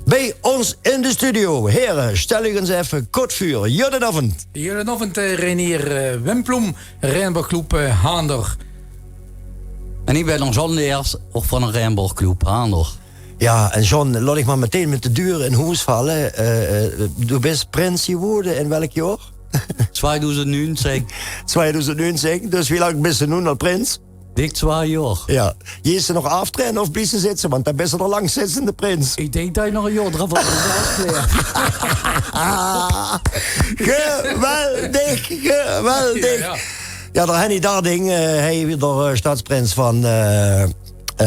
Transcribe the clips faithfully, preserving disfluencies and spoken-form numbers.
Bij ons in de studio, here, stel uch ens effe kort veur. Juddenaovend. Juddenaovend, eh, Reinier, eh, Wim Ploem, Raenborgclub, eh, Haander. En iech bin d'r John Leers, ouch vaan de Raenborgclub Haander. Jao, en John, laot iech mer metein mèt de deur in hoes valle. Eh, eh, doe bis prins jewore in welk jaor? Twiedoezend nuungezèk. Twiedoezend nuungezèk, dus wie laank bis te noe al prins? Dik twie jaor. Jao. Jeis te nog aaftraeje of bliefs te zitse? Want daan bis te d'r langszitsende prins. Iech dink tot iech nog e jaor drop op de zelfs kleer. Geweldig, geweldig. Jao, jao. Jao, d'r Henny Darding, eh, heer, d'r, eh, sjtadsprins vaan, eh, eh,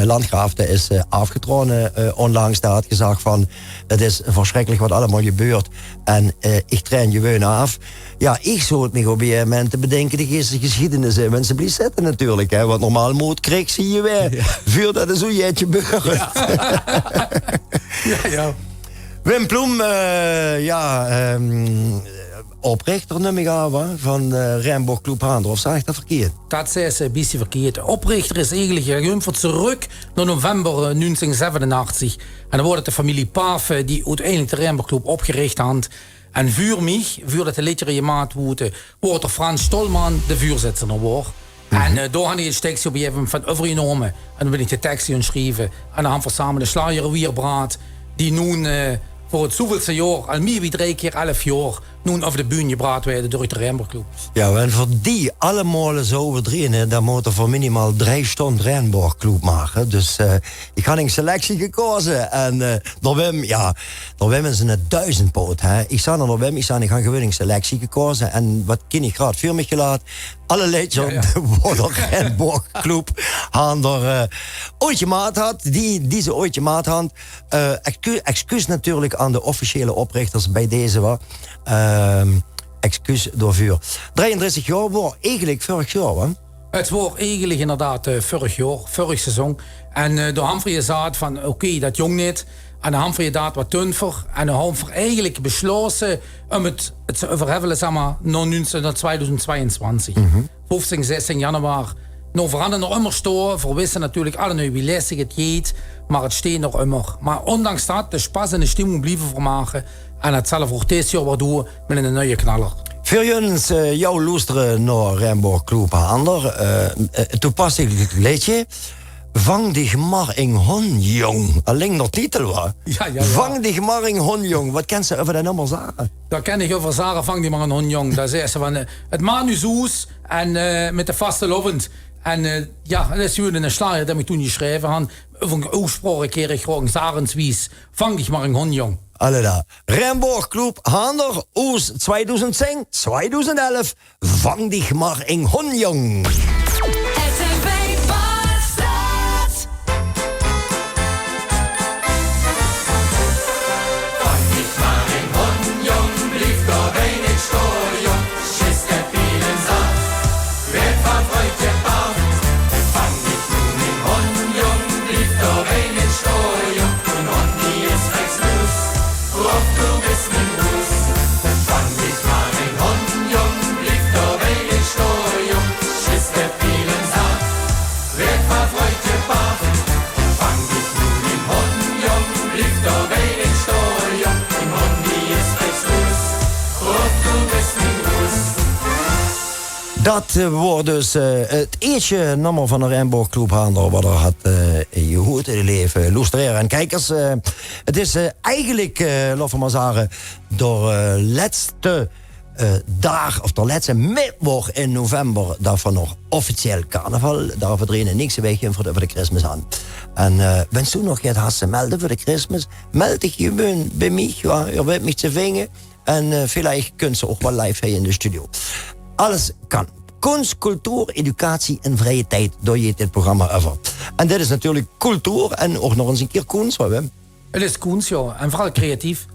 Landgraaf, dee is, eh, aofgetraoje, eh, oonlangs. Dee had gezag vaan: "'t Is versjrikkelek wat allemaol gebäört. En, eh, iech traej jeweun aaf." Jao, iech zoot miech op e gegeve memint te bedinke, de geis de gesjiedenis in, wens te bliefs zitte natuurlek, hè, want normaal moot kriks te hei weer, jao, veurtot d'r zoe get gebäört. Jao. Jao, jao. Wim Ploem, eh, jao, ehm, oprichter, num iech aon, wa, vaan, eh, Raenborgclub Haander, of zaag iech dat verkierd? Dat zaes te e bietje verkierd. Oprichter is eigelek, eh, jump veur tseruk nao november, eh, nuungezèk zevenenachtzèk. En daan woort 't de femilie Pafe die oeteindelek de Raenborgclub opgerich had. En veur miech, veurtot de leedjer jemaat woorte, woort d'r Frans Stolman de veurzitser d'r woor. En, eh, dao han iech 't sjtekske op e gegeve memint vaan euvergenome. En daan bin iech de teks goon sjrieve. En daan han v'r same de sjlajer Wierbroad, die noe, eh, veur 't zoeveelste jaor, al mie wie drei kier elf jaor, noe op de bühne jebraot weurt door de Raenborgclub. Jao, en veur die allemaol zoe te drejje, hè, daan moot 'r veur minimaal drei sjtond Raenborgclub make. Dus, eh, iech han 'n selectie gekaoze. En, eh, d'r Wim, jao, d'r Wim is 'ne duizendpoot, hè. Iech zag nao d'r Wim, iech zag: "Iech han gewoen 'n selectie gekaoze. En wat kin iech graad veur miech gelaot? Alle leedjer, jao, jao, woort d'r Raenborgclub Haander, eh, oets jemaat had, die, die ze oets jemaat had." Eh, excu-, excuus natuurlek aon de officiële oprichters bij deze, wa. Ehm, excuus daoveur. Drei-en-dressig jaor, woor eigelek vurrig jaor, wa? 't Woor eigelek inderdaad, eh, vurrig jaor, vurrig seizoen. En, eh, dao han v'r jezaat vaan: "Oké, dat jóng neet." En daan han v'r jedaat: "Wat doen v'r?" En daan han v'r eigelek besjlote um 't, 't te euverhevvele, zag mer, nao nuungezèk, nao twiedoezend twiedentwintig. Veuftien, zestien januari. Noe, v'r hant 't nog ummer stoon. V'r wiste natuurlek allemaol wie lestig 't geit, mer 't steet nog ummer. Mer oondanks dat, de sjpas en de sjtimming blieve v'r make. En dat zèlle v'r ouch dit jaor weer doen mèt 'ne nuie knaller. Veur de luuj, eh, die loestere nao Raenborgclub Haander, eh, eh, toepasselijk leedje. Vang dich mar ing hon, jong. Alling d'r titel, wa? Jao, jao, jao. Vang dich mar ing hon, jong. Wat kins te euver dat nummer zage? Dao kin iech euver zage: Vang dich mar ing hon, jong. Dat is vaan, eh, 't Manus Hoes en, eh, mèt de vastelaovend. En, eh, jao, dat is gewoen 'ne sjlajer dee iech toen jesjreve han. Vaan oetsjpraok, iech gaon 't gewoon zagenswies: Vang dich mar ing hon, jong. Alleda. Raenborgclub Haander, oes twiedoezend tieën, twiedoezend elf, Vang dich mar ing hon, jong. Dat, eh, woor dus, eh, 't ieësjte nummer vaan de Raenborgclub Haander, wat geer had, eh, jehoerd, leve loesteraars en kiekers. Eh, 't is, eh, eigelek, eh, laot v'r mer zage, d'r, eh, lèste, eh, daag of d'r lèste midwoch in november, dat v'r nog officieel carnaval, dao verdreej niks weg in veur de, veur de Christmas han. En, eh, wens te nog get has te melde veur de Christmas, meld dich jeweun bij miech, wa, geer wèt miech te vinge. En, eh, veleicht kins te ouch wel live hei in de studio. Alles kan. Koens, cultuur, educatie en vrije tied, dao geit dit programma euver. En dit is natuurlek cultuur en ouch nog ins 'ne kier koens, wa, Wim? 't Is koens, jao. En veural creatief.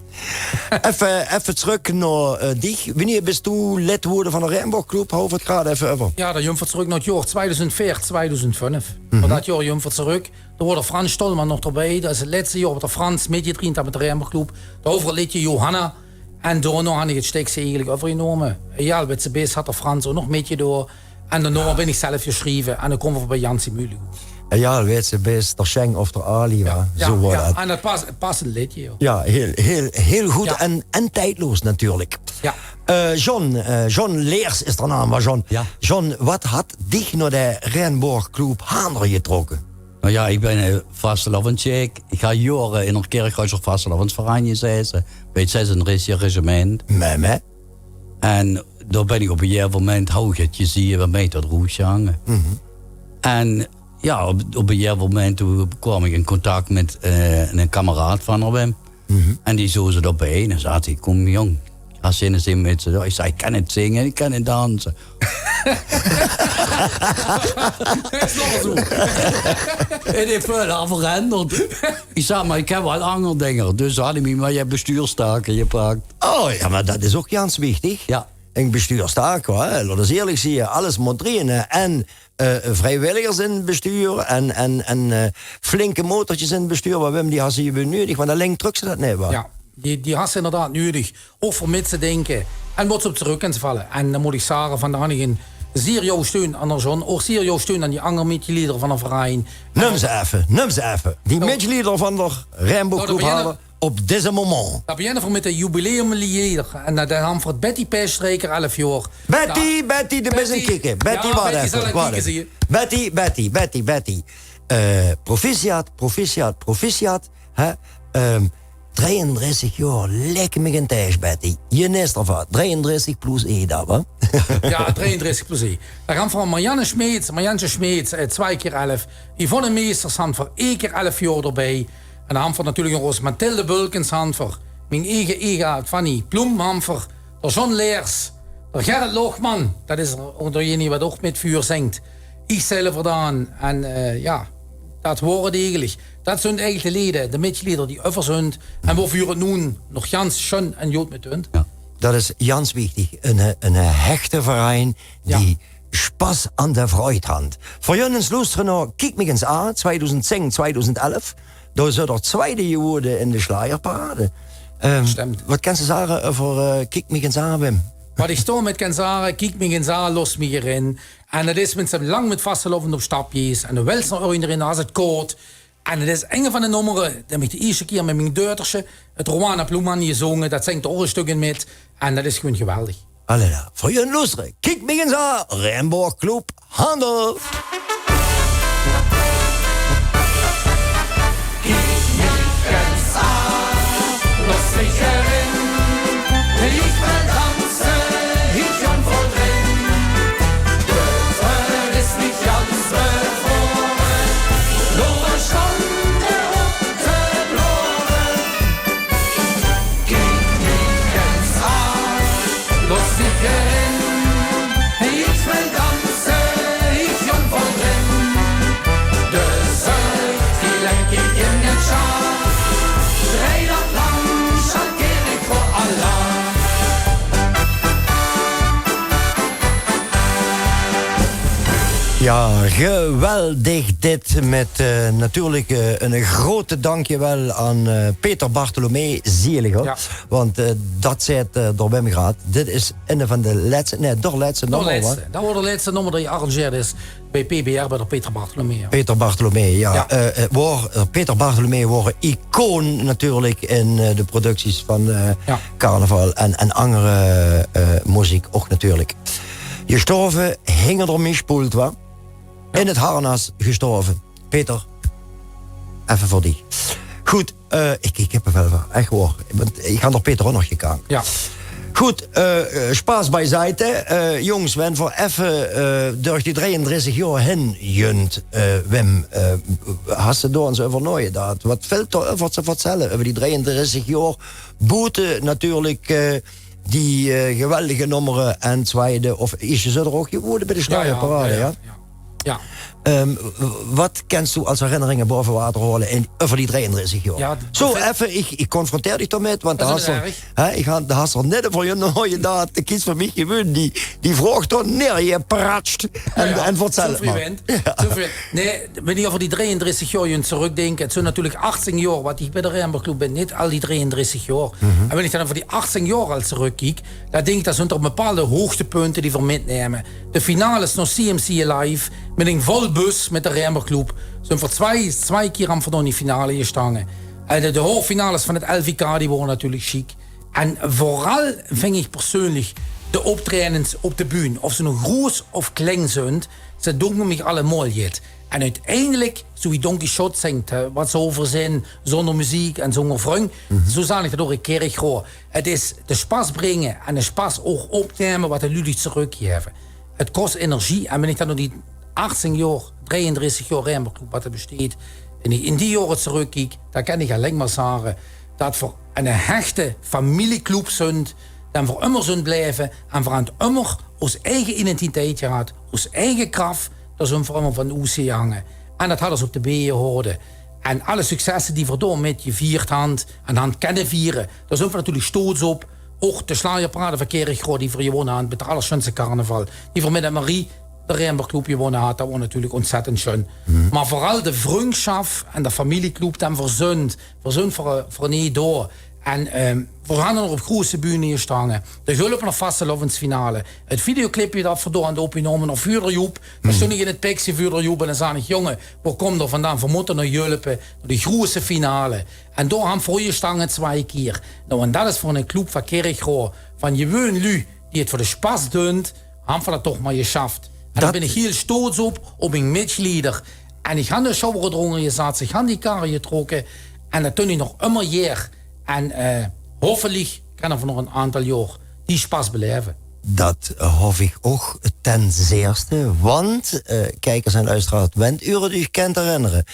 Effe, effe tseruk nao, eh, dich. Wienie bis doe lid woeëde vaan de Raenborgclub? Hauw v'r 't graad effe euver. Jao, daan jump v'r tseruk nao 't jaor twiedoezend veer, twiedoezend vief. Vaan dat jaor jump v'r tseruk. Dao woor d'r Frans Stolman nog d'rbij. Dat is 't lèste jaor wat d'r Frans mètjedrejd had mèt de Raenborgclub. Dao euver 't leedje Johanna. En daonao han iech 't sjtekske eigelek euvergenome. Jao, wèts te, bis had d'r Frans ouch nog mètjedoon. En daonao bin iech zelf jesjreve. En daan koume v'r bij Jansie Muligoes. Ja, wèts se, bis d'r Sjeng of d'r Ali, wa? Zoe waor dat. En dat pas, passend leedje, joh. Ja, hiel, hiel, hiel good en, en tiedloos natuurlik. Ja. Eh, John, eh, John Leers is d'r naam, wa, John? Ja. John, wat hat dich nao de Regenboogclub Haander getrokke? Nou ja, ik bin, eh, vastelaovendssjeik. Ik ha jaore in 'n Kirchroadsjer vastelaovesverein gezete, bij 't zesendressig regiment. Meh, meh. En dao bin ik op 'n gegaeve moment, hou ik 't gezeen, bij mej tot roes gegange. En ja, op, op 'n gegaeve moment toen kwaam ik in contact met, eh, 'ne kameraad van d'r, Wim. En die zoog ze d'r bij en dan zaat hij: "Kom jong, has se zin mit ze?" Ik zei: "Ik kan 't zinge, ik kan 't danse." Is nog zoe. En ik voel al veranderd. Ik zei: "Meh ik heb wel anger dinger." Dus had hij mej mej 'n bestuurstaak gepakt. Oh ja, meh dat is ok gans wichtig. Ja. 'n Bestuurstaak, wa? Laot os eerlik zieë, alles mót drieje. En, eh, vriewilligers in 't bestuur en, en, en, eh, flinke motortjes in 't bestuur, wa, Wim, die has se nudig, want allein tröks se dat neet, wa? Ja, die, die has se inderdaad nudig. Of veur mit te dinke. En wat se op trök kins valle. En dan mót ik zage, van de Hannigen, zier jouw steun aan d'r John, och zier jouw steun aan die anger mitglieder van d'r verein. Num ze effe, num ze effe. Die mitglieder van d'r Regenboogclub Haander op dit moment. Dan beginne v'r mit de jubileumlieder. En, eh, dan han v'r Betty Pestreker, elf jaor. Betty, Betty, de bis in kikke. Betty, waat effe, waat effe. Betty, Betty, Betty, Betty. Eh, proficiat, proficiat, proficiat. Hè? Ehm, drieëndressig jaor, lek mich in Thijs, Betty. Je nest ervan. Drieëndressig plus één dan, wa? Ja, drieëndressig plus één. Dan han v'r Marianne Smeets, Marianne Smeets, eh, twee keer elf. Yvonne Meesters han v'r één keer elf jaor d'rbij. En dan han v'r natuurlik nog ós Mathilde Bulkens han v'r. Mien eige ega Fanny Ploem han v'r. D'r John Leers, d'r Gerrit Lochman, dat is d'r, d'r jenie wat ok mit vuur zingt. Ich zeil verdaan. En, eh, ja, dat waor 't eigelik. Dat zunt eigelik de lede, de mitglieder die euver zunt. En woevuur 't noe nog gans sjun en jood mit dunt. Ja. Dat is gans wichtig. Ein, eh, ein hechte verein die Sjpas aan de Freud hant. Veur junt ins loestere nao Kiek mich ins aan, tweedoezend tieën, tweedoezend elf. Dao is d'r twiede jewoorde in de Sjlajerparade. Ehm, wat kens se zage euver, eh, Kiek mich ins aan, Wim? Wat ich dao mit kan zage, Kiek mich ins aan, los mich d'rin. En dat is, wens se lang mit vastelaovend op stap geis en de wils nao Oinderin, as 't koud. En dat is inge van de nommere, die han ich de ieësjte kier mit mien deutersje, 't Rowana Ploeman, jezónge. Dat zingt d'r och e sjtök in mit. En dat is gewoon geweldig. Allala, veur junt loestere. Kiek mich ins aan, Regenboogclub Haander. Kiek mich ins aan, los mich d'rin. Ich well danze, ich jan voll d'rin. D'r Zöll is mich gans bevroare. Nor e Sjtunde op de Blore. Kiek mich ins aan, los mich d'rin. Ich well danze, ich jan voll d'rin. De Zöll, die lek ich in 't Sjaal. Drei dat lang, sjanteer ich veur alla. Ja, geweldig dit mit, eh, natuurlik, eh, ein groete dankjewel aan, eh, Peter Bartholomee, zieliger. Ja. Want, eh, dat zaet, eh, d'r Wim graad. Dit is inge van de lètste, nae, d'r lètste nomme, wa? Dat waor d'r lètste nomme dat gearrangeerd is bij P B R, bij d'r Peter Bartholomee, ja. Peter Bartholomee, ja. Ja. Eh, eh, waor, eh, Peter Bartholomee waor 'n icoon natuurlik in, eh, de producties van, eh, carnaval en, en anger, eh, moeziek och natuurlik. Gestorve hinger d'r Miespoelt, wa? Ja. In 't harnas gestorve. Peter, effe veur dich. Good, eh, ich, ich höb d'r väöl van, ech waor. Want ich han d'r Peter och nog gekand. Ja. Good, eh, eh, sjpas beisjtejje. Eh, jónges, wen v'r effe, eh, durch die drieëndressig jaor hin junt, eh, Wim, eh, has se dao ins euver naojedacht? Wat vèlt d'r euver te vertèlle, euver die drieëndressig jaor? Boete natuurlik, eh, die, eh, geweldige nommere en twiede, of is se d'r och jewoorde bij de Sjlajerparade, ja? Ja. Ehm, w-, wat kens doe es herinneringe baove water haole in, euver die drieëndressig jaor? Ja, zoe effe, ich, ich confronteer dich d'r mit, want doe has d'r, hè, ich han, doe has d'r net euver naojedacht, de kies veur mich gewoon, die, die vraog dao neergepratsj en, en vertèl 't mer. Zoe verwend. Nae, wen ich euver die drieëndressig jaor junt trökdink, 't zunt natuurlik achttieën jaor wat ich bij d'r Regenboogclub bin, neet al die drieëndressig jaor. En wen ich dan euver die achttieën jaor al trökkiek, dan dink ich, dat zunt toch bepaalde hoogtepunte die v'r mitnumme. De finales nao C M C Live, mit ein vol bus mit de Raenborg Club zunt v'r twie, twie kier aan v'r door die finale gestange. Eh, de, de halve finales van 't L V K, die wore natuurlik sjiek. En veural ving ich persuuenlik de optraejes op de bühne, of ze noe groeats of kleng zunt, ze doon mich allemaol jet. En oeteindelik, zoe wie Don Quixote zingt, hè, wat ze euver zin, zónger meziek en zónger vrung, zoe zeen ich dat ouch in Kirchroa. 't Is de sjpas bringe en de sjpas ouch opnumme wat de luuj dich trökgaeve. 't Kos energie. En wen ich dan noe die achttien joar, drieëndressig joar Raenborg Club wat 't besteit, en ich in die joare trökkiek, dan kan ich allein mer zage dat v'r 'ne hechte familieclub zunt, dat v'r ummer zunt blieve en v'r hant ummer ós eige identiteit gehad, ós eige kraf, dao zunt v'r ummer van oesgegange. En dat hat ós op de been gehaoje. En alle successe die v'r dao mit gevierd hant en hant kenne viere, dao zunt v'r natuurlik sjtoots op. Ouch de sjlagerparade van Kirchroa die v'r gewónne hant mit de allersjunste carnaval, die v'r mit de Marie, de Raenborg Club, gewónne hant, dat woar natuurlik ontzettend sjun. Mer veural de vrungschap en de familieclub, dat v'r zunt, v'r zunt veur, veur neet door. En, ehm, v'r hant nog op groeëtse bühne gestange. De Gulpener vastelaovesfinale. 't Videoclipje dat v'r dao hant opgenómme, of Vuurder Joep. Dan sjtóng ich in 't pikske Vuurder Joep en dan zag ich: "Jónge, wo kómp geer vandaan? V'r mótte nog gulpe nao de groeëtse finale." En dao hant v'r gestange twie kier. Noe, en dat is veur 'ne club van Kirchroa, van gewoen luuj die 't veur de sjpas dunt, hant v'r dat toch mer gesjaf. En dao bin ich hiel sjtoots op, op mien mitglieder. En ich han de sjouwer d'rónger gezat, ich han die karre getrokke. En dat doon ich nog ummer gaer. En, eh, hoffelijk kenne v'r nog 'n aantal joar die sjpas belaeve. Dat hoop ich ouch ten zeerste, want, eh, kiekers en luisteraars, wen uur uch kent herinnere,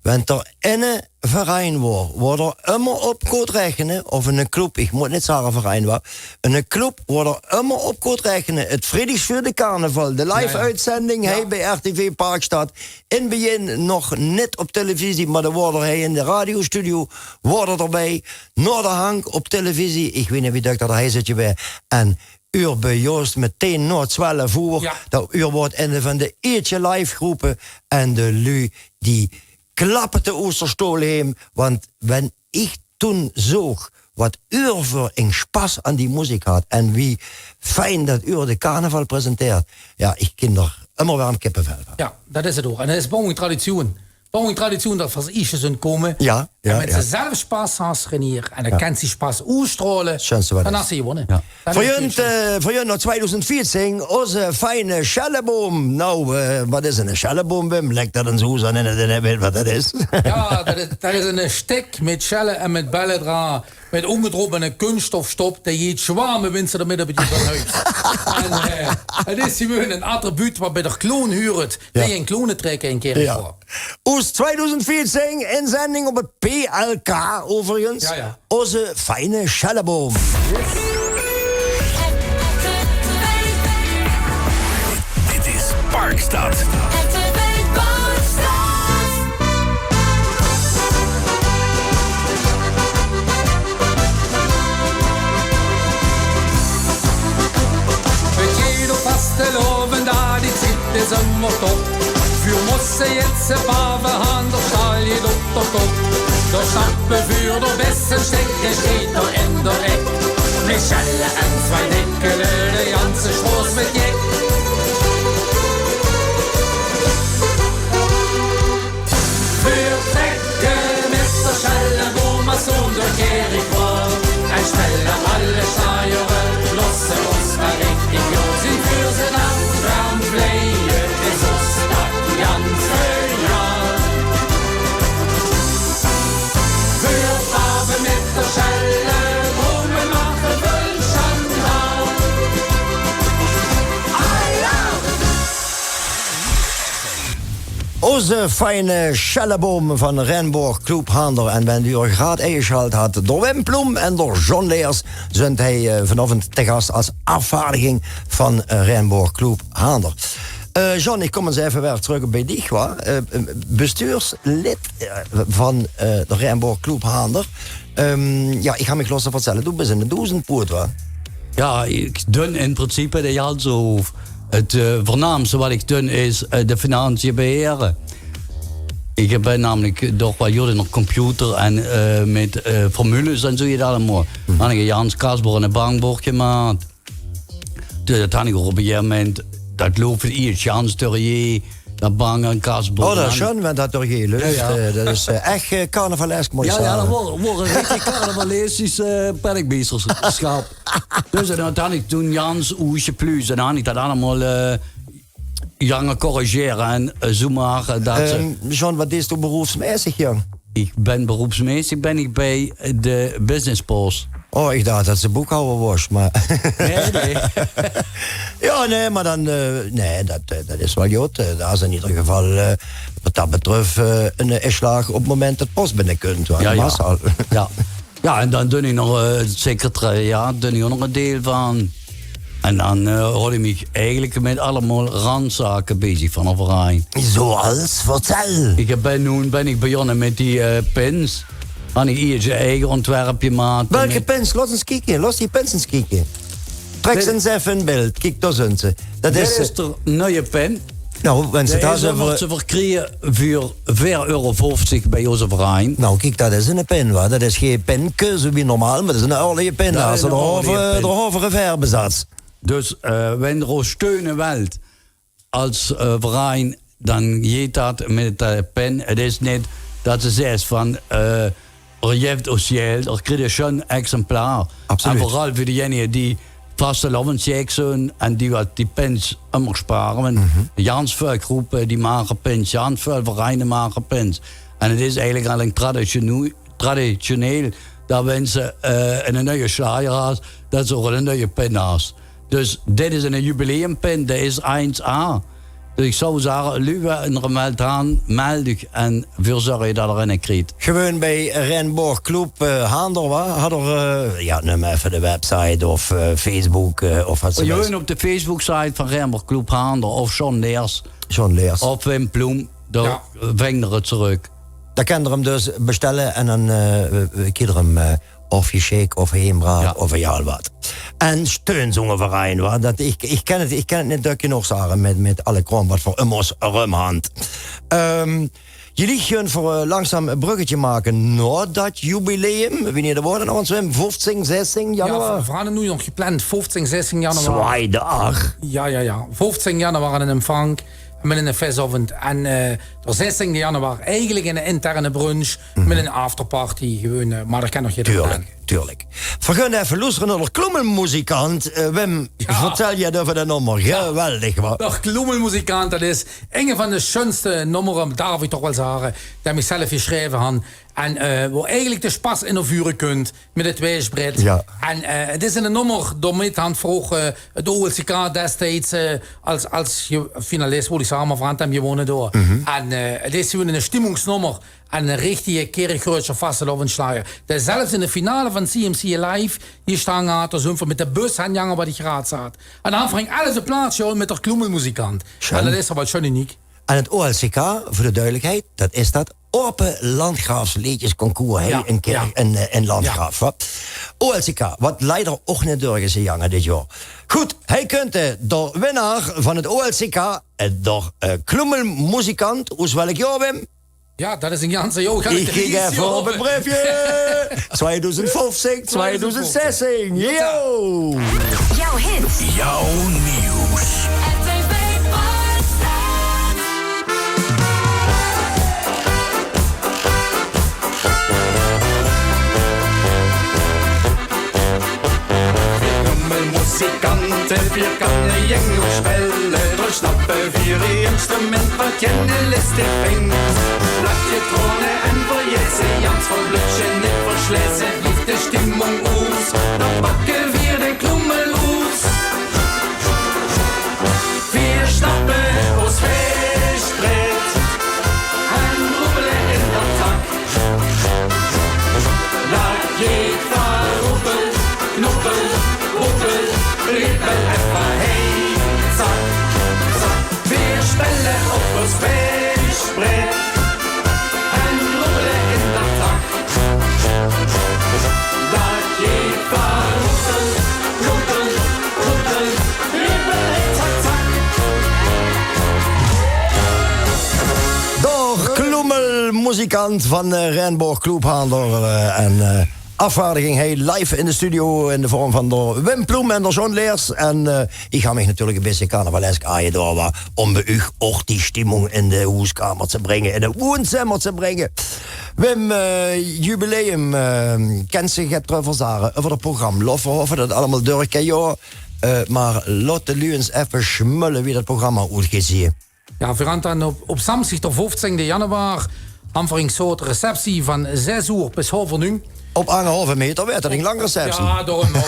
wen d'r inne verein woar, woar d'r ummer op kónt rekene, of 'ne club, ich mót neet zage verein, wa, 'ne club woar d'r ummer op kónt rekene, 't vriedigs veur de carnaval, de live-oetzending hie bie R T V Parkstad, in 't begin nog neet op televisie, mer dan woar d'r hie in de radiostudio, woar d'r d'rbie, noa de hank op televisie, ich weit neet wie dök dat hie zit gewaes, en uur bie ós meteen noa twelf oer, dat uur woar inne van de ieëtste live-gróppe en de luuj die klappe te oesterstool heem, want wen ich toen zoog wat uur veur ing sjpas aan die meziek hat en wie fijn dat uur de carnaval presenteert, ja, ich kin d'r ummer werm kippevel van. Ja, dat is 't ouch. En dat is bouwing traditioen. Bouwing traditioen dat v'r es ieëtste zunt kómme. Ja, ja, en wen ze zelf sjpas has, Renier, en dan kent ze sjpas oesterstrole, dan has ze gewónne. Ja. Veur junt, eh, veur junt noa twiedoezend veertien, ózze fijne sjelleboom. Noe, eh, wat is 'ne sjelleboom, Wim? Lek dat ins oes en in 't, in 't, wat dat is. Ja, dat is, dat is 'ne sjtik mit sjelle en mit belle d'raa, mit óngedróp en 'ne kunststofstop, die geit zjwame wens ze d'rmit op 't juuste huis. En, eh, 't is gewoen 'n attribuut wat bie d'r clown huurt, die 'n clownentrekker in Kirchroa. Oes twiedoezend veertien inzending op 't P L K, euverigens. Ja, ja. Ózze fijne sjelleboom. Dit is Parkstad. Vastelaovend, die tied is ummer top. Vuur mosse jitse bave han, d'r sjtal jit op d'r kop. D'r sjtappe vuur d'r bèste sjtik, sjteit d'r in d'r ek. Mit sjelle en twie dikke luuj, de janse sjtroos mit jek. Vuur trèkke mit d'r sjelleboom, zoe d'r Kirchroa. En sjpelle alle sjlajere, losse ós mer richtig los. Zien vuur ze dan, dan vleie, is ós dat janse jaor. Vuur bave mit d'r sjelleboom, en maag völ sjan han. Alarm! Ózze fijne sjelleboom van Raenborg Club Haander. En wen uur graad ingesjalt hat, d'r Wim Ploem en d'r John Leers zunt hie, eh, vanaovend te gas es aafvaardiging van, eh, Raenborg Club Haander. Eh, John, ich kóm ins effe weer trök bie dich, wa? Eh, eh, bestuurslid, eh, van, eh, d'r Raenborg Club Haander. Ehm, ja, ich han mich losse vertselle, doe bis 'ne doezendpoot, wa? Ja, ich dun in principe de ganse hof. 't Eh, veurnaamste wat ich dun is, eh, de financiën beheere. Ich bin namelik toch waal good in d'r computer en, eh, mit, eh, formules en zoe get allemaol. Han ich 'n gans kasbook en 'n bankbook gemaak. Dus dat han ich op 'n gegaeve moment, dat loop 't ieëts gans dörjee. Dat bang en kasboer. Oh, dat is sjoen, want dat door je lucht, eh, dat is, eh, ech, eh, carnavalesk, mooi. Ja, ja, dat wordt, wordt een richtig carnavalesische, eh, penningmeesterschap. Dus en dan had ik toen Jans, Oesje, Pluus, en dan had ik dat allemaal, eh, jange corrigeren en, eh, zo maken dat ze... Ehm, John, wat dees doe beroepsmäßig, jong? Ich bin beroepsmäßig bin ich bie de Businesspost. Oh, ich dach dat se boekhouwer waors, mer... Nee, nee. Ja, nee, mer dan, eh, nee, dat, eh, dat is waal good. Eh, dat is in eder geval, eh, wat dat betröf, eh, 'ne inslaag op 't moment dat post binne kunt, wa? Ja, ja. Massaal. Ja. Ja, en dan doon ich nog, eh, 't secretariaat, doon ich nog 'n deil van. En dan, eh, haoj ich mich eigelik mit allemaol randzake bezig van de verein. Zoals? Vertel. Ich bin, noe bin ich begonne mit die, eh, pins. Han ich iers e eige ontwerpje gemaak. Welke pins? Laot ins kieke. Laot die pins ins kieke. Trek ze ins effe in beeld. Kiek, dao zunt ze. Dat is, eh, de nuuje pin. Nou, wens se... Deze moot ze verkrieje veur veer euro vieftig bie ózze verein. Nou, kiek, dat is 'ne pin, wa? Dat is gee pinke, zo wie normaal, mer dat is 'ne oorlije pin. Ja, 'ne oorlije pin. D'r hove, d'r hove 'ne veerbezats. Dus, eh, wen d'r ós steune wèlt als, eh, verein, dan jeet dat mit de pin. 't Is nit dat se zaes van, eh, d'r jeft ós geld, d'r kriet e sjoen exemplaar. Absoluut. En veural veur dejennige die vastelaovesjeik zunt en die wat die pins ummer spare. Want jans väöl groepe die make pins, jans väöl vereine make pins. En 't is eigelik al 'n traditioneel, traditioneel dat wens se, eh, 'ne nuuje sjlajer has, dat se ouch 'ne nuuje pin has. Dus dit is 'ne jubileumpin, dae is eins A. Dus ich zou zage, luuj, wen d'r 'm wèlt han, meld uch en veer zörge dat d'r eine kriet. Gewoon bie Renborg Club, eh, Haander, wa? Hat d'r, eh, ja, num effe de website of, eh, Facebook, eh, of wat se... Gewoon op de Facebook-site van Renborg Club Haander of John Leers. John Leers. Of Wim Ploem, dao ving d'r 't trök. Dan kint d'r 'm dus bestelle en dan, eh, kriet d'r 'm, eh, of jesjik, of heembraach, of egaal wat. En steun zoe'ne verein, wa? Dat, ich, ich kin 't, ich kin 't nit dök genóg zage mit, mit alle kraom wat v'r um ós eröm hant. Ehm, Jillie gunt v'r, eh, langzaam e bruggetje make nao dat jubileum. Wienie waor dat nog ins, Wim? Vieftieën, zestieën januar? Ja, v'r, v'r hant 't noe nog gepland. Vieftieën, zestieën januar. Zwaai daag. Ja, ja, ja. Vieftieën januar 'nen empvang. Mit 'ne fesaovend. En, eh, d'r zestieënde januar eigelik 'n interne brunch mit 'n afterparty. Gewoon, eh, mer d'r kin nog geer... Tuurlik, tuurlik. V'r gaon effe loestere nao d'r kloemelmuzikant. Eh, Wim, vertèl ins euver dat nómmer. Geweldig, wa? D'r kloemelmuzikant, dat is inge van de sjoenste nómmere, daarf ich toch waal zage, die ich zelf gesjreve han. En, eh, wo eigelik de sjpas in nao veure kunt mit 't Weesjbrit. Ja. En, eh, 't is 'n nómmer, daomit han v'r ouch, eh, 't O L C K destieds, eh, als, als ge-, finalist, wo die same van han gewónne dao. En, eh, 't is gewoon 'n sjtimmungsnómmer en 'ne richtige Kirchroadsjer vastelaovessjlajer. Dae zelfs in de finale van C M C Live hie sjtange hat, dao zunt v'r mit de bus hanjange, wat ich graad zaat. En dan han v'r alles op plaats, joh, mit d'r kloemelmuzikant. Sjoen. En dat is toch waal sjoen uniek. En 't O L C K, veur de dudelikheid, dat is dat Ope Landgraafsleedjesconcours, hè, in Kirch-, in, eh, in Landgraaf, wa? O L C K, wat leider ouch nit dörgejange dit jaor. Good, hie kunt, eh, d'r winnaar van 't O L C K, eh, d'r, eh, kloemelmuzikant, oes welk jaor, Wim? Ja, dat is 'n ganse jaor. Ich kiek effe op 't breefje. Twieëdoezend vieftig, twieëdoezend zestieën. Yo! Jouw hit. Jouw nieuws. Muzikante, veer kanne jeng nog sjpelle, d'r snappe veer e instrument wat jenne listig vingt. Laat je tronen en verjesse, Jans van Blutje nit versjlesse, blief de stimmung oes, dan pakke veer de kloemel oes. Veer sjnappe ós Weesjbrit en roepele in d'r tak. Laat jeet vaar roepel, knoepel, roepel, riepel en vaar heen, zak, zak. Veer sjpelle op ós Weesjbrit en roepele in d'r tak. Laat jeet vaar roepel, knoepel, roepel, riepel en zak, zak. D'r kloemelmuzikant van, eh, Renborg Club Haander, eh, en, eh, Aafvaardiging hei live in de studio in de vorm van d'r Wim Ploem en d'r John Leers. En, eh, iech gaon miech natuurlek e bitsje carnavalesk aaje door, wa, um bij uuch ouch die stimmung in de hoeskamer te bringe, in 't woonzimmer te bringe. Wim, eh, jubileum, eh, kins diech get d'reuver zage, euver 't program. Lof, v'r hove dat allemaol durch, hè, joh. Eh, meh laot de luuj ins effe sjmulle wie dat program oetgezeen. Jao, v'r gaon daan op, op zaamsdig d'r voftsingde januar, han v'r 'n soort receptie vaan zès oer bis haof nui. Op aangerhauve meter weurt 't 'n lang receptie. Jao, daorum, meh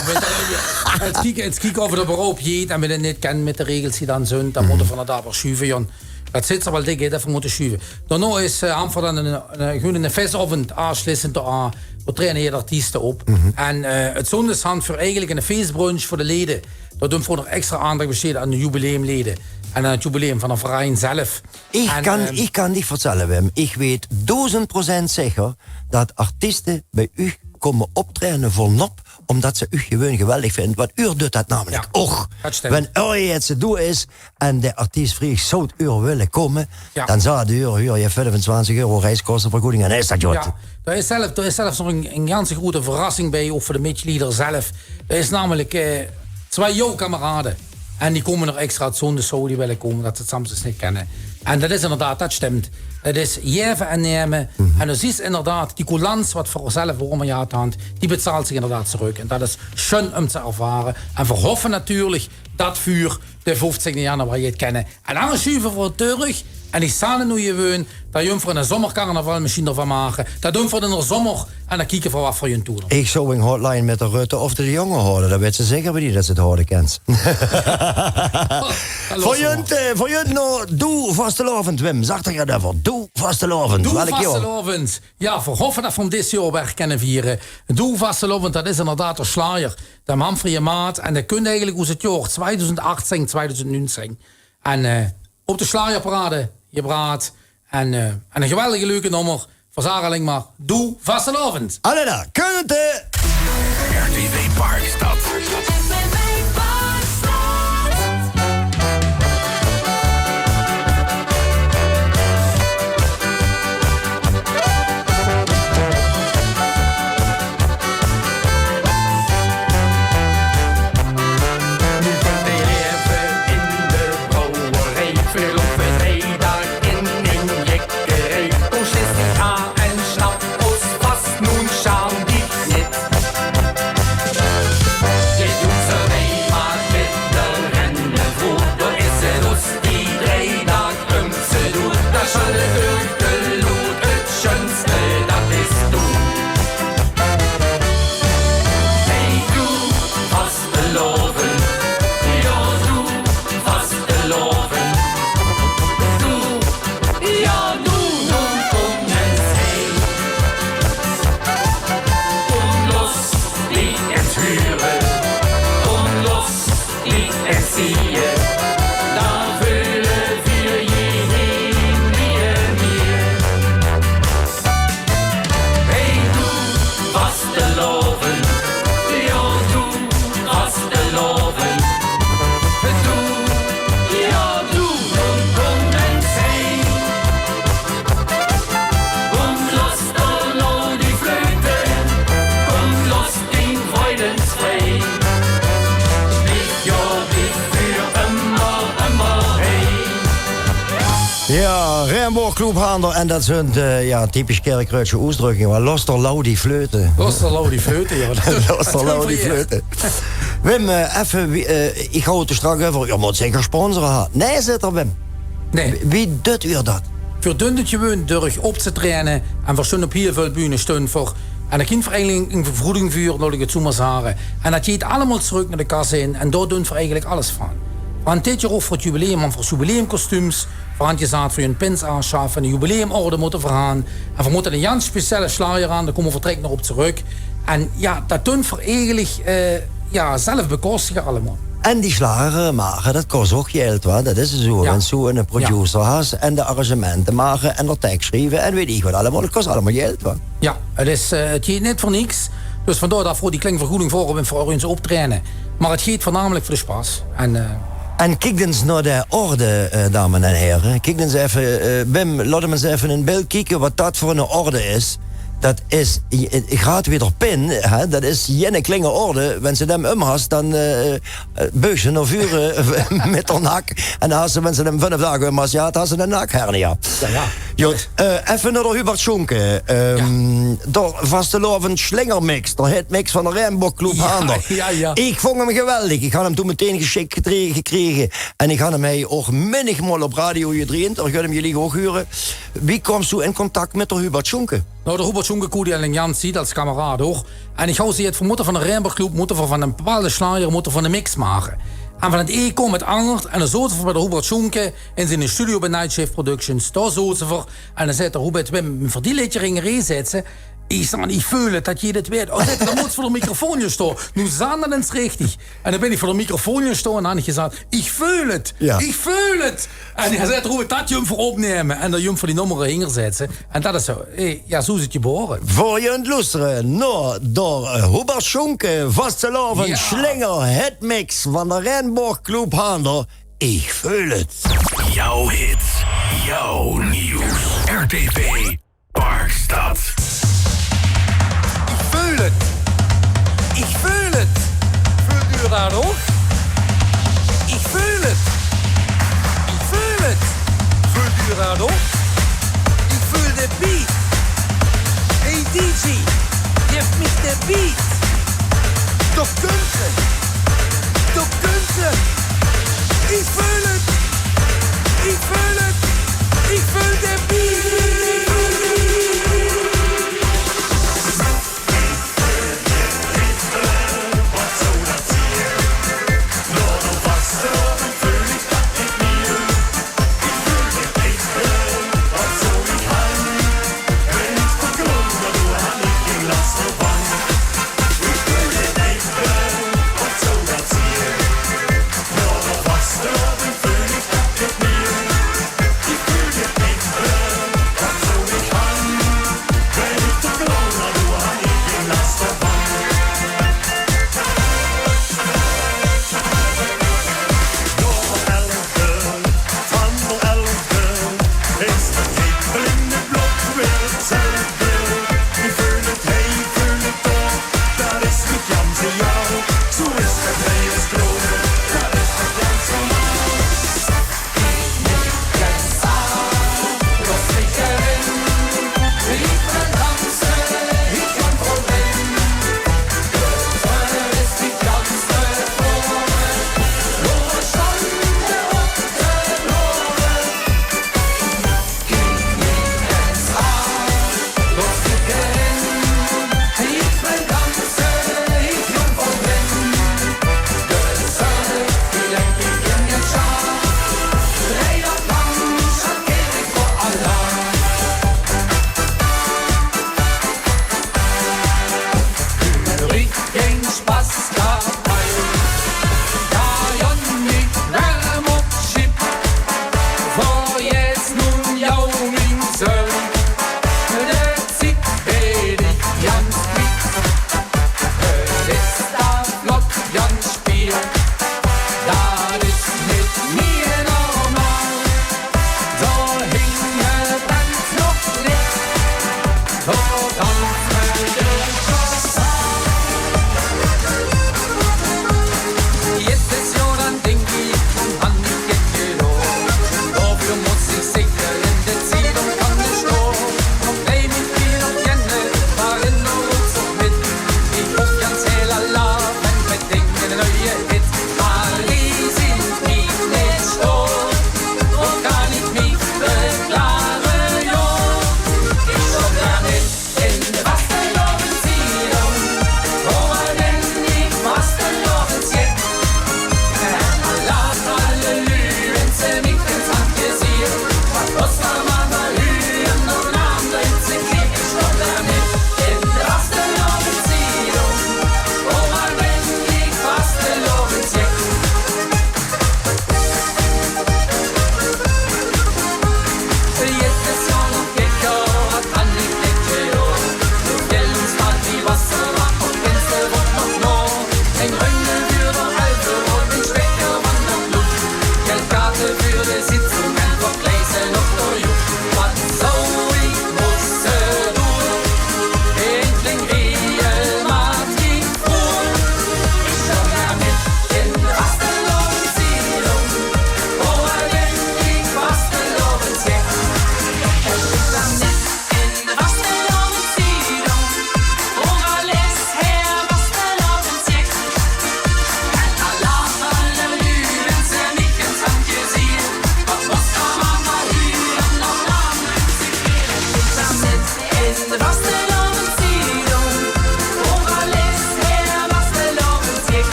't kieke, 't kieke of 't euverhaup geit en wie 't neet kin mèt de regels die daan zunt, daan mote v'r inderdaad weer sjuve, Jon. Dat zit 'r wel dik in, dat v'r mote sjuve. Daonao is, eh, han v'r daan 'n, 'n, gewoen 'n festaovend aafslissend dao, dao traeje de artieste op. En, eh, 't zoondes han v'r eigelek 'n feesbrunch veur de lede. Dao doen v'r nog extra aandach bestede aon de jubileumlede en aon 't jubileum vaan d'r verein zelf. Iech kan, iech kan diech vertèlle, Wim. Iech weet doezend procent zeker dat artieste bij uuch koume optraeje veur nop, umtot ze uuch gewoen geweldig vinde. Want uuch deit dat namelek ouch. Wen uuch 't ze doen is en d'r artiest vreug: "Zouw geer wèlle koume?" Daan zag d'r: "Huur, huur, je hebt vijfentwintig euro reiskostenvergoeding." En is dat, joh. Dao is zelf, dao is zelfs nog 'n, 'n ganse groete verrassing bij, ouch veur de mitglieder zelf. Dao is namelek, eh, twie jong kamerade. En die koume nog extra 't zoondes, zouw die wèlle koume, dat ze 't samsdigs neet kinne. En dat is inderdaad, dat stimp. 't Is jeve en neme. En daan zuus inderdaad, die coulance wat v'r zelf oormejat han, die betzaalt ziech inderdaad trök. En dat is sjun um te ervare. En v'r hove natuurlek dat v'r d'r voftsingde januar 't kinne En daan sjuve v'r 't durch. En iech zaan 't noe gewoen, dat junt v'r 'ne zommercarnaval mesjiens d'rvan make. Dat doen v'r in d'r zommer. En daan kieke v'r wat v'r junt doen. Iech zouw 'n hotline mèt de Rutte of de Jonge hawwe. Daan weits te zeker wie die dat ze 't hawwe kins. Veur junt, eh, veur junt noe, Doe vastelaovend, Wim. Zag 'r get euver Doe vastelaovend. Doe vastelaovend. Jao, v'r hove dat v'r 'm dit jaor weer kinne viere. Doe vastelaovend, dat is inderdaad d'r sjlajer. Daan han v'r gemaat. En dat kump eigelek oet 't jaor twiedoezend achttien, twiedoezend nuuntien. En, eh, op de sjlajerparade gebraad. En, eh, en 'n geweldig leuke nómmer. V'r zage allein mer: Doe vastelaovend. Allei daan, kump-ie! R T V Parkstad. Noe vèlt de leve in de brouwerij, v'r loupe drei daag in in jekkerij. Kós is neet aan en sjnap ós vas, noe sjaam diech neet. Dit doen ze bij, mer mit de renne veur, dao is 't ós die drei daag um ze doen. Dat is de leuke lood, 't sjunste dat is doen. Hey, doe vastelaovend, jao, doe vastelaovend. Doe, jao, doe, noe kóm ins hei. Kóm los, liek en sjuure. Kóm los, liek en sieë. Daan veule v'r gein mieë. Hey, doe vastelaovend, jao, doe vastelaovend. Doe, jao, doe, noe kóm ins hei. Kóm los, dao laot die fleute. Kóm los, dien vreid ins vrij. Diech, jao, diech veur ummer, ummer hei. Jao, Regenboogclub Haander. En dat zunt, eh, jao, typisch Kirchröadsje oetdrökkinge. Meh los dao lauw die fleute. Los dao lauw die fleute, jao. Los dao lauw die fleute. Wim, eh, effe, wie, eh, iech haw 't d'r sjtraks euver, geer moot zeker sponsore, hè? Nein, zeet 'r, Wim. Nein. Wie, wie deit geer dat? V'r doen 't gewoen durch op te traeje en v'r stoon op hiel väöl bühne, stoon v'r. En dao kump v'r eigelek 'n vergoeding veur, laot iech 't zoe mer zage. En dat geit allemaol trök nao de kas in en dao doen v'r eigelek alles vaan. Want dit jaor ouch veur 't jubileum, han v'r jubileumkostuums, v'r han gezag veur 'n pins aafsjaffe en 'n jubileumorde mote v'r han. En v'r mote 'ne gans speciale sjlajer han, dao kómme v'r trök nog op trök. En jao, dat doen v'r eigelek, eh, jao, zelf bekostige allemaol. En die sjlagere make, dat kos ouch geld, wa? Dat is zoe. Jao. Wens te zoe'ne producer has en de arrangemente make en d'r teks sjrieve en weet iech wat allemaol, dat kos allemaol geld, wa? Jao, 't is, eh, 't geit neet veur niks. Dus vaandoor dat v'r die klein vergoeding veur höbbe veur ós optraeje. Meh 't geit veurnamelek veur de sjpas. En, eh, en kiek ins nao de orde, eh, dames en here. Kiek ins effe, eh, Wim, laot 'm ins effe in beeld kieke wat dat veur 'n orde is. Dat is, ich, ich raad weer d'r pin, hè, dat is jenne klinge orde. Wens se dem um has, dan, eh, eh, beugs se nao vure mit d'r nak. En dan has se, wens se dem vunf daag um has, ja, dan has se 'n nakhernia. Ja, ja. Jot, eh, effe nao d'r Hubert Schunke. Ehm, d'r vastelaovend slingermix, d'r hitmix van d'r Regenboogclub Haander. Ja, ja. Ich vong 'm geweldig. Ich han 'm toen meteen gesjik gedre-, gekrege. En ich han 'm hei ouch minnigmaol op radio gedreend. D'r geit 'm geliek ouch hure. Wie kums doe in contact mit d'r Hubert Schunke? Nou, d'r Hubert Schunke, Koedi en Jans, zie dat es kameraad ouch. En ich hou ze 't vermoete van d'r Regenboogclub, moete v'r van 'n bepaalde slajer, moete v'r 'n mix make. En van 't ee koom 't anger. En dan zote v'r bij d'r Hubert Schunke in zien studio bij Night Shift Productions. Dao zote v'r. En dan zet d'r Hubert: "Wim, veur die leedje ringeree zetse." Ich zag: "Ich veul 't dat geer dit wet." "Oh," zet 'r, "dan moot veur d'r microfoon hie staon." Noe zaan dat ins richtig. En dan bin ich veur d'r microfoon hie staon en han ich gezag: "Ich veul 't. Ja. Ich veul 't." En hae zet d'r Hubert: "Dat jum v'r opneme." En dan jum v'r die nummer hinger zetse. En dat is zo. Eh, ja, zo is 't gebore. Veur junt loestere nao d'r, eh, Hubert Schunke vastelaovend slinger hitmix van d'r Regenboogclub Haander. Ich veul 't. Jouw hits, jouw nieuws. R T P Parkstad. Ich veul 't. Ich veul 't. Veuls doe dat ouch? Ich veul 't. Ich veul 't. Veuls doe dat ouch? Ich veul de beat. Hey D J, gaef mich de beat. Dao kump 'r. Dao kump 'r. Ich veul 't. Ich veul 't. Ich veul de beat.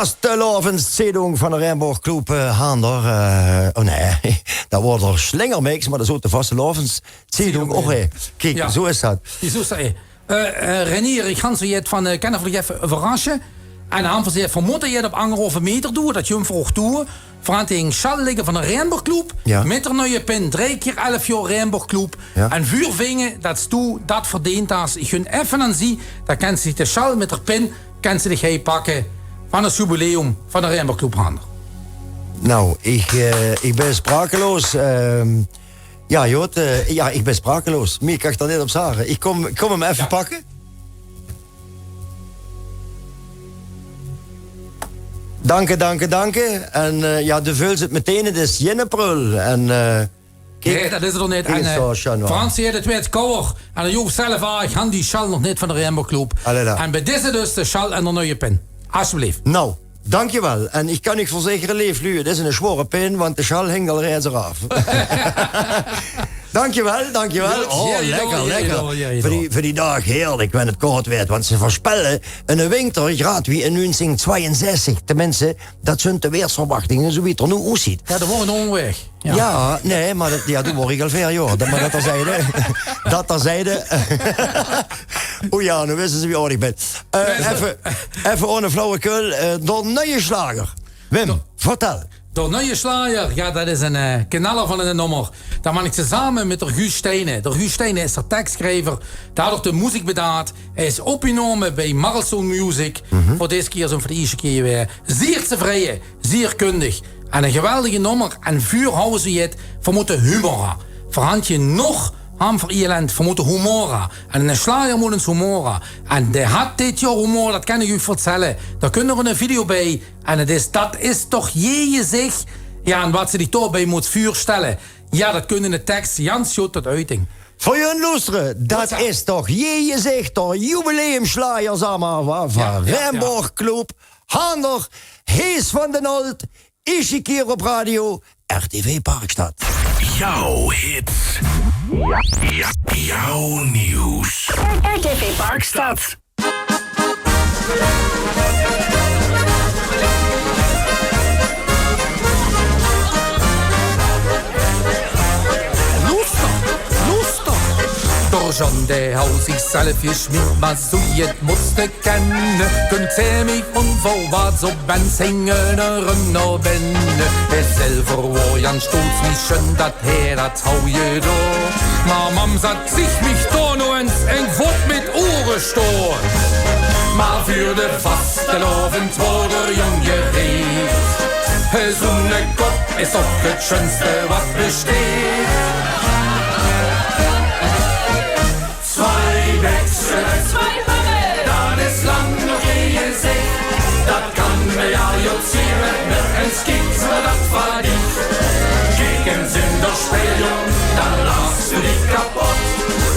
vastelaovendszeding van de Riemborg Club, eh, Haander. Eh, oh nee, dat woort d'r slingermix, maar dat is ouk de vastelaovendszeding. Kiek, zo is dat. Eh, eh, Renier, ich han ze jet van, eh, kenne v'r dich effe verrasse? En dan han v'r ze jet vermoete jet op angerhove meter doon, dat jump v'r ouk doon. V'r han hie ein sjal ligke van de Riemborg Club, mit d'r nuie pin, drei kier elf jaor Riemborg Club. En vuur vinge dat s toe dat verdeend has. Ich gun effe aan zie, dan kens se de sjal mit d'r pin, kens se dich hei pakke van 't jubileum van de Riemborg Club, Haander. Nou, ich, eh, ich bin sprakeloos. Ehm, ja, Jot, eh, ja, ich bin sprakeloos. Mier kan ich d'r neet op zage. Ich kom, ich kom 'm effe pakke. Danke, danke, danke. En, eh, ja, de veuls 't meteen, 't is jinne prul. En, eh, kiek, nee, dat is 't toch neet. En, eh, Frans, hie, de tweede kouwer. En dan joof zelf aan, ich han die sjal nog neet van de Riemborg Club. En bij deze dus de sjal en d'r nuie pin. Alsjeblieft. Nou, dankjewel. En ich kan uch verzekere, leef luuj, 't is 'ne sjwaore pin, want de sjal hingk al reeds eraaf. Dankjewel, dankjewel. Oh, lekker, lekker. Veur die, veur die daag heerlijk, wen 't koud weurt. Want ze veurspelle 'ne winter, graad wie in nuungsieng twieënzestig. Tenminste, dat zunt de weersverwachtinge, zo wie 't d'r noe oetziet. Ja, dat woort 'n omweg. Ja, nee, maar dat, ja, doe woor ich al veer jaor. Dat, maar dat terzijde. Dat terzijde. O ja, noe wiste ze wie aod ich bin. Eh, effe, effe ohne flauwekul, eh, d'r nuie sjlager. Wim, vertel. D'r nuie sjlager, ja, dat is 'n, eh, knaller van 'n nummer. Dat maak ich same mit d'r Guus Steijnen. D'r Guus Steijnen is d'r tekssjrijver. Dae hat ouk de muziek bedaad. Hae is opgenome bij Marlstone Music. Veur deze kier, zoe veur de ieësjte kier weer. Zier tevreie, zier kundig. En 'n geweldige nummer. En vuur houwe ze jet, v'r mote humor ha. V'r han nog, han v'r elend, v'r mote humor ha. En 'ne sjlager moot ins humor ha. En dae hat dit jaor humor, dat kan ich uch vertelle. Dao kump nog 'ne video bij. En 't is, dat is toch jee jezich. Ja, en wat ze dich daobij moot vuurstelle. Ja, dat kump in de teks jans good tot oeting. Veur uch loestere, dat is toch jee jezich, d'r jubileumsjlager, zag maar, wa, van Riemborg Club, Haander, Hees van den Holt, ieësjte kier op radio, R T V Parkstad. Jouw hits. Ja, jouw nieuws. R T V Parkstad. Loester, loester. D'r John, dae hou zichzelf jesjmied, maar zoe jet moste kenne. Kunt hae mich onverwaats op bens hinge run nao binne. Hae zelver woor jans stoets wie sjun dat hae dat hou jedoon. Maar mam zat zich mich toch nog ins 'n vot mit oere stoon. Maar vuur de vastelaovend woor d'r jong jereed. Zoe'ne kop is toch 't sjunste wat besteet. Twee bekse, twee wange, dat is lang nog jee jezich. Dat kan me al jot zien, mer ins kiek mer dat van dich. Kiek ins in dat sjpeil, jong, dan lachs doe dich kapot.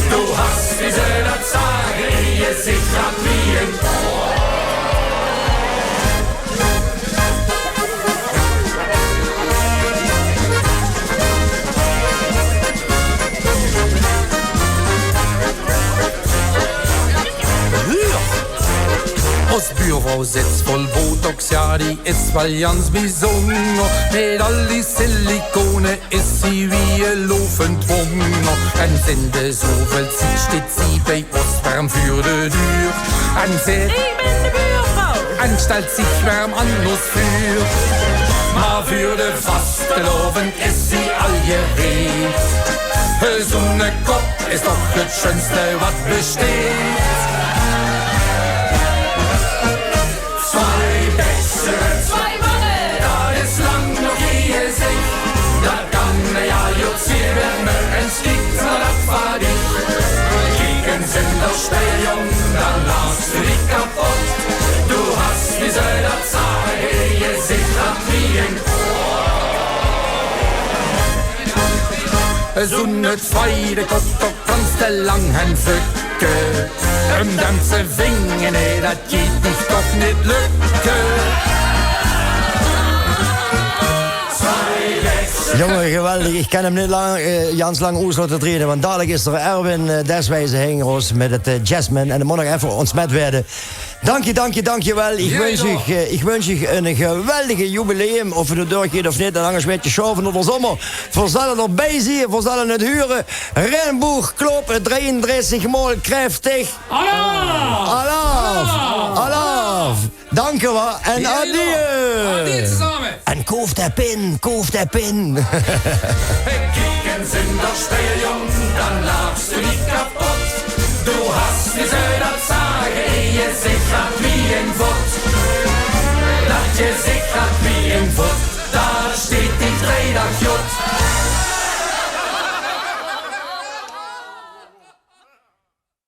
Doe has, wie ze dat zage, in jezich dat wie 'n Huur! Os buurvrouw zit vol botox, ja, die is wel jans bijzonder. Met al die siliconen is zie wie e lopend wonder. En in de zoveelste tied steet zie bij os werm vuur de deur. En zit: "Ik ben de buurvrouw." En stelt zich werm aan os vuur. Maar vuur de vastelaovend is zie al jereed. Zoe'ne kop is toch 't sjunste wat besteet. Twee bekse, twee wange, dat is lang nog jee jezich. Dat kan me al jot zien, mer ins kiek mer dat van dich. Kiek ins in dat sjpeil, jong, dan lachs doe dich kapot. Doe has, wie ze dat zage, in jezich dat wie 'n Zoe'n tweede kop, toch kans te lang hen fukke. Um dan te vinge, nee, dat jeet dich toch neet lukke. Jónge, geweldig. Ich kan 'm neet lang, eh, gans lang oetlaote drieje, want dalik is d'r Erwin, eh, Deswijze Hingros mit 't, eh, Jasmine. En dan mót nog effe óntsmet waere. Dank je, dank je, dank je wel. Ich wunsj uch, eh, ich wunsj uch ein geweldige jubileum. Of 't noe doorgeit of neet, en angers wèt geer, sjoove of zómmer. Veer zalle d'r bie zieë, veer zalle 't hure. Regenboog Club, drieëndressig maol kreftig. Alaaf! Alaaf! Alaaf! Dank je wel en adieu! Adieu tezaame! En koof de pin, koof de pin. Kiek ens in d'r spegel, jóng, dan laat